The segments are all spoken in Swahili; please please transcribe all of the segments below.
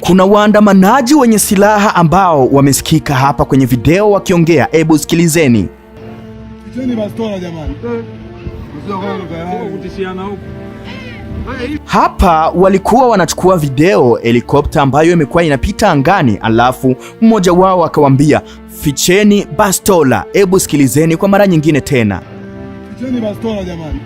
Kuna waandamanaji wenye silaha ambao wamesikika hapa kwenye video wakiongea. Ebu sikilizeni. Hapa walikuwa wanachukua video helikopta ambayo imekuwa inapita angani, alafu mmoja wao akawambia ficheni bastola. Ebu sikilizeni kwa mara nyingine tena. Ficheni bastola jamani.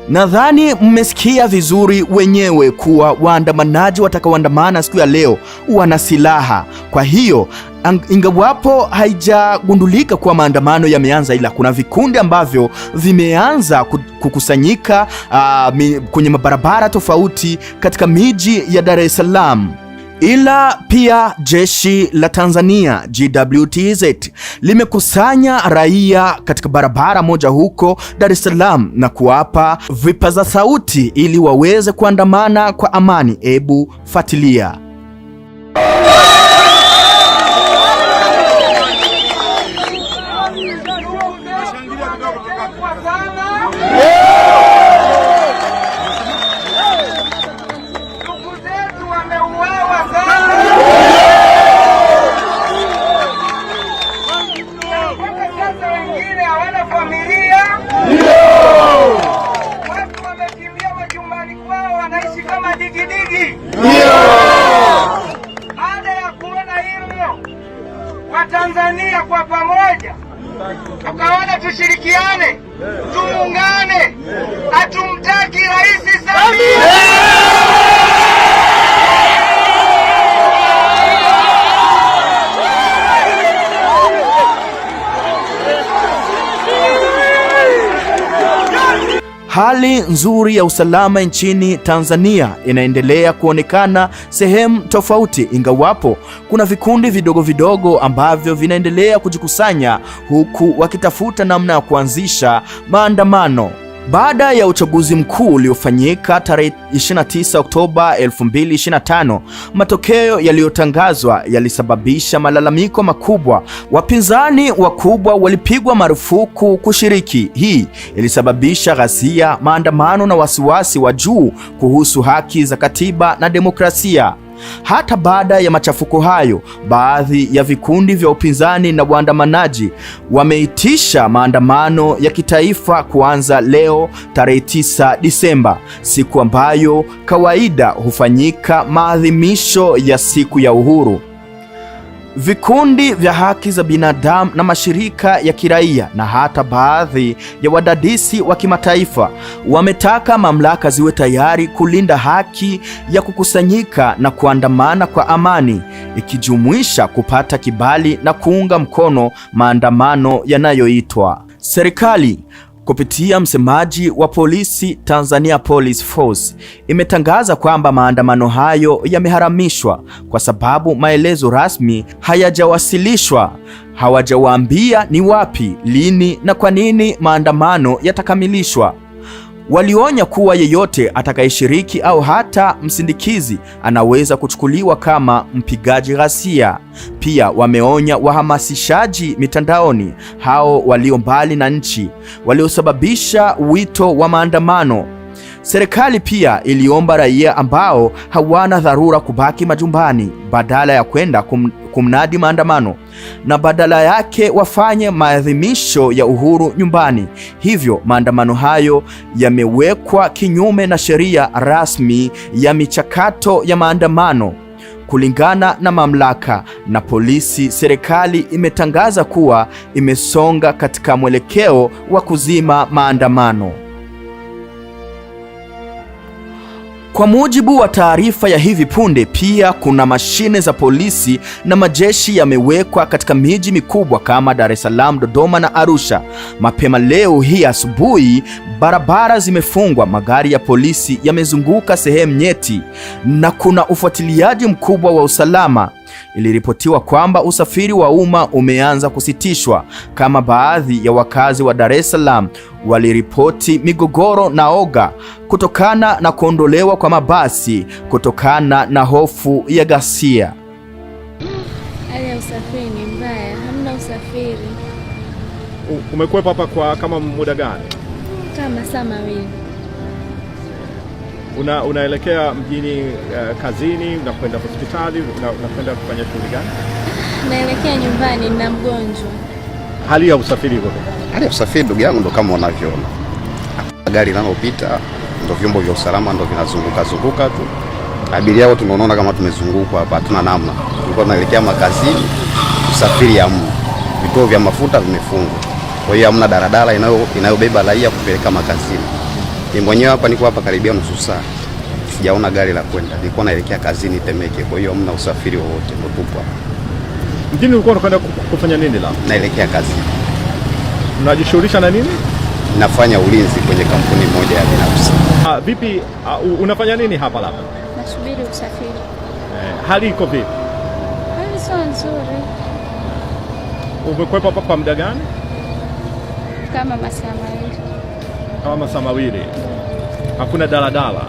Nadhani mmesikia vizuri wenyewe kuwa waandamanaji watakaoandamana siku ya leo wana silaha. Kwa hiyo ingawapo haijagundulika kuwa maandamano yameanza, ila kuna vikundi ambavyo vimeanza kukusanyika kwenye mabarabara tofauti katika miji ya Dar es Salaam. Ila pia jeshi la Tanzania JWTZ limekusanya raia katika barabara moja huko Dar es Salaam na kuwapa vipaza sauti ili waweze kuandamana kwa amani. Ebu fuatilia. Watanzania kwa pamoja tukaona tushirikiane, tuungane. Hatumtaki Rais Samia. Hali nzuri ya usalama nchini Tanzania inaendelea kuonekana sehemu tofauti, ingawapo kuna vikundi vidogo vidogo ambavyo vinaendelea kujikusanya huku wakitafuta namna ya kuanzisha maandamano. Baada ya uchaguzi mkuu uliofanyika tarehe 29 Oktoba 2025, matokeo yaliyotangazwa yalisababisha malalamiko makubwa. Wapinzani wakubwa walipigwa marufuku kushiriki. Hii ilisababisha ghasia, maandamano na wasiwasi wa juu kuhusu haki za katiba na demokrasia. Hata baada ya machafuko hayo, baadhi ya vikundi vya upinzani na waandamanaji wameitisha maandamano ya kitaifa kuanza leo tarehe 9 Disemba, siku ambayo kawaida hufanyika maadhimisho ya siku ya uhuru. Vikundi vya haki za binadamu na mashirika ya kiraia na hata baadhi ya wadadisi wa kimataifa wametaka mamlaka ziwe tayari kulinda haki ya kukusanyika na kuandamana kwa amani, ikijumuisha kupata kibali na kuunga mkono maandamano yanayoitwa. Serikali kupitia msemaji wa polisi Tanzania Police Force imetangaza kwamba maandamano hayo yameharamishwa kwa sababu maelezo rasmi hayajawasilishwa. Hawajawaambia ni wapi, lini na kwa nini maandamano yatakamilishwa. Walionya kuwa yeyote atakayeshiriki au hata msindikizi anaweza kuchukuliwa kama mpigaji ghasia. Pia wameonya wahamasishaji mitandaoni, hao walio mbali na nchi, waliosababisha wito wa maandamano. Serikali pia iliomba raia ambao hawana dharura kubaki majumbani badala ya kwenda kumnadi maandamano na badala yake wafanye maadhimisho ya uhuru nyumbani. Hivyo maandamano hayo yamewekwa kinyume na sheria rasmi ya michakato ya maandamano. Kulingana na mamlaka na polisi, serikali imetangaza kuwa imesonga katika mwelekeo wa kuzima maandamano. Kwa mujibu wa taarifa ya hivi punde, pia kuna mashine za polisi na majeshi yamewekwa katika miji mikubwa kama Dar es Salaam, Dodoma na Arusha. Mapema leo hii asubuhi, barabara zimefungwa, magari ya polisi yamezunguka sehemu nyeti na kuna ufuatiliaji mkubwa wa usalama. Iliripotiwa kwamba usafiri wa umma umeanza kusitishwa, kama baadhi ya wakazi wa Dar es Salaam waliripoti migogoro na oga kutokana na kuondolewa kwa mabasi kutokana na hofu ya ghasia. Hali ya usafiri ni mbaya, hamna usafiri. Umekuwepo hapa kwa kama muda gani? Kama saa mawili. Unaelekea mjini kazini, unakwenda hospitali, unakwenda kufanya shughuli gani? Naelekea nyumbani na mgonjwa. Hali ya usafiri iko vipi? Hali ya usafiri ndugu yangu ndo kama unavyoona, gari linalopita ndo vyombo vya usalama ndo vinazunguka zunguka tu. Abiria wote tunaona kama tumezungukwa hapa, hatuna namna. Tulikuwa tunaelekea makazini, usafiri hamna, vituo vya mafuta vimefungwa, kwa hiyo hamna daladala inayobeba raia kupeleka makazini. Mimi mwenyewe hapa niko hapa karibia nusu saa, sijaona gari la kwenda, nilikuwa naelekea kazini Temeke, kwa hiyo hamna usafiri wowote, ndo tupo hapa. Mjini ulikuwa unakwenda kufanya nini la? Naelekea kazini. Unajishughulisha na nini? Nafanya ulinzi kwenye kampuni moja ya binafsi. Vipi unafanya nini hapa labda? Nasubiri usafiri. Hali iko vipi? Hali sio nzuri. Umekwepo hapa kwa muda gani? Kama masaa mawili. Kama masaa mawili. Hakuna daladala.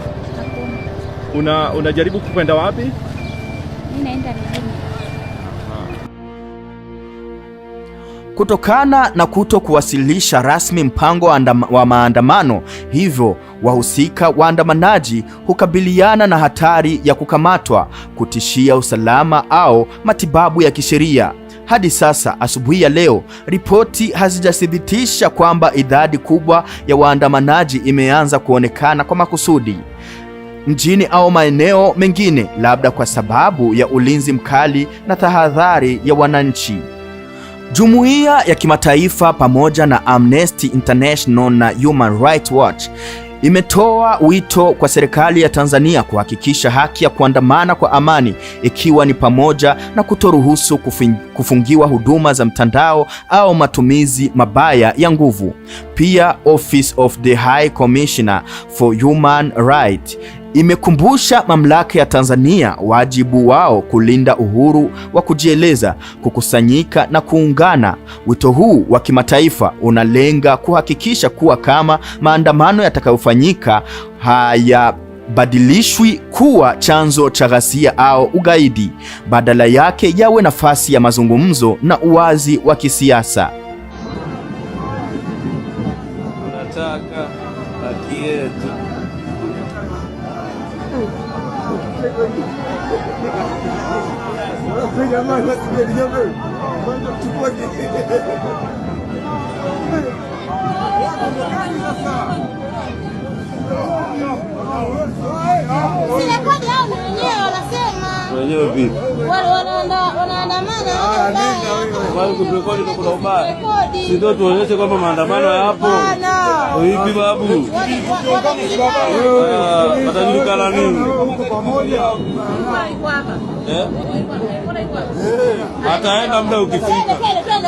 Hakuna. Unajaribu kwenda wapi? Mimi naenda mjini. Kutokana na kuto kuwasilisha rasmi mpango wa maandamano, hivyo wahusika waandamanaji hukabiliana na hatari ya kukamatwa, kutishia usalama au matibabu ya kisheria. Hadi sasa asubuhi ya leo, ripoti hazijathibitisha kwamba idadi kubwa ya waandamanaji imeanza kuonekana kwa makusudi mjini au maeneo mengine, labda kwa sababu ya ulinzi mkali na tahadhari ya wananchi. Jumuiya ya kimataifa pamoja na Amnesty International na Human Rights Watch imetoa wito kwa serikali ya Tanzania kuhakikisha haki ya kuandamana kwa amani, ikiwa ni pamoja na kutoruhusu kufungiwa huduma za mtandao au matumizi mabaya ya nguvu. Pia Office of the High Commissioner for Human Rights imekumbusha mamlaka ya Tanzania wajibu wao kulinda uhuru wa kujieleza, kukusanyika na kuungana. Wito huu wa kimataifa unalenga kuhakikisha kuwa kama maandamano yatakayofanyika hayabadilishwi kuwa chanzo cha ghasia au ugaidi, badala yake yawe nafasi ya mazungumzo na uwazi wa kisiasa. Tunataka haki yetu. Serikali hao ni wenyewe wanasema Wenyewe vipi? wale wanaandamana. Kwani kurekodi ndo kuna ubaya? Rekodi. Si ndio tuonyeshe kwamba maandamano yapo? Vipi babu? Watajulikana nini? Eh? Ataenda muda ukifika. Twende, twende, twende.